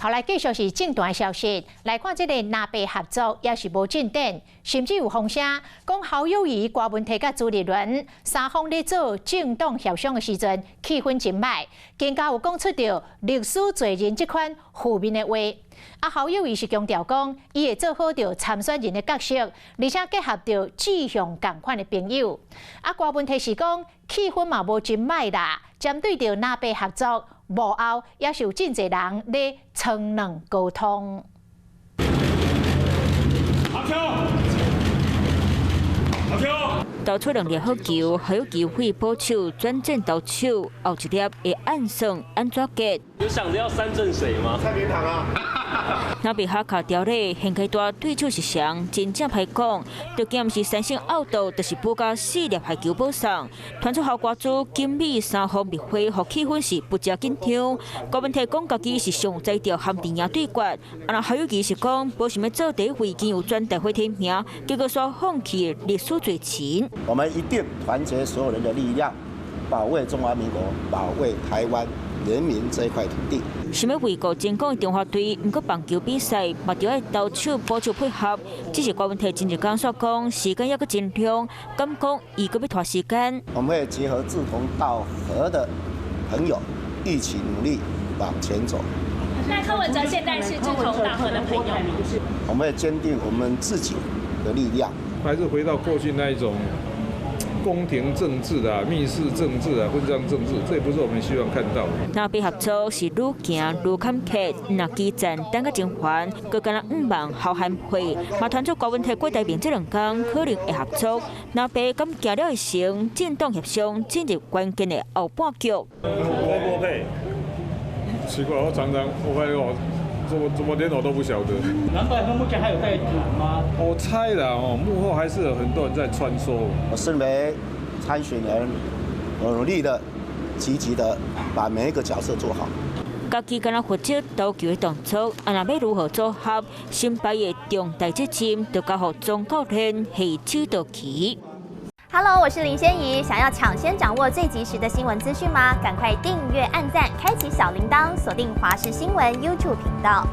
好，來繼續是政壇消息，來看這個藍白合作猶是無進展，甚至有風聲講侯友宜、郭文泰佮朱立倫三方咧做政黨協商的時陣，氣氛真䆀，更加有講出著歷史罪人這款負面的話。啊，侯友宜是強調講，伊會做好著參選人的角色，而且結合著志向仝款的朋友。啊，郭文泰是講氣氛嘛無真䆀啦，針對著藍白合作，幕後也是有真濟人咧層兩溝通。阿秋，阿秋，投出兩粒好球，侯友宜揮保手轉戰投手，後一粒會按算按怎結？有想著要三振誰嗎？蔡明堂啊！那邊哈卡條咧，現階段對手是誰？真正歹講。就驚毋是三星拗鬥，就是補加四粒壞球保送。傳出侯郭朱緊密三方密會，予氣氛是不誠緊張。郭文泰講家己是上才調含陣營對決，啊若侯友宜是講無想欲做第一位，已經有全代會提名，結果煞放棄歷史罪臣。我們一定團結所有人的力量，保衛中華民國，保衛台灣人民這塊土地。想欲維護成功的中華隊，毋過棒球比賽嘛著愛投手捕手配合。只是郭文泰前一工煞講時間猶閣真長，敢講伊閣欲拖時間。我們會結合志同道合的朋友，一起努力往前走。那柯文哲現在是志同道合的朋友嗎？我們會堅定我們自己的力量。還是回到過去那一種宮廷政治啊、密室政治啊、混帳政治，這也不是我們希望看到的。藍白合作是愈行愈坎坷，若基層等甲真煩，閣敢若向望侯韓配，嘛傳出郭文泰郭台銘這兩工可能會合作。藍白敢行了會成，政黨協商進入關鍵的後半局。郭郭配，奇怪，我常常我發現我怎麼連我都不曉得。藍白合目前還有在談嗎？我猜啦哦，幕後還是有很多人在穿梭。我身為參選人，我努力的、積極的把每一個角色做好。家己敢若負責投球的動作，啊若欲如何組合，成敗的重大責任，就交予總教練下指導棋。 Hello，我是林仙怡。想要搶先掌握最及時的新聞資訊嗎？趕快訂閱、按讚、開啟小鈴鐺，鎖定華視新聞 YouTube 頻道。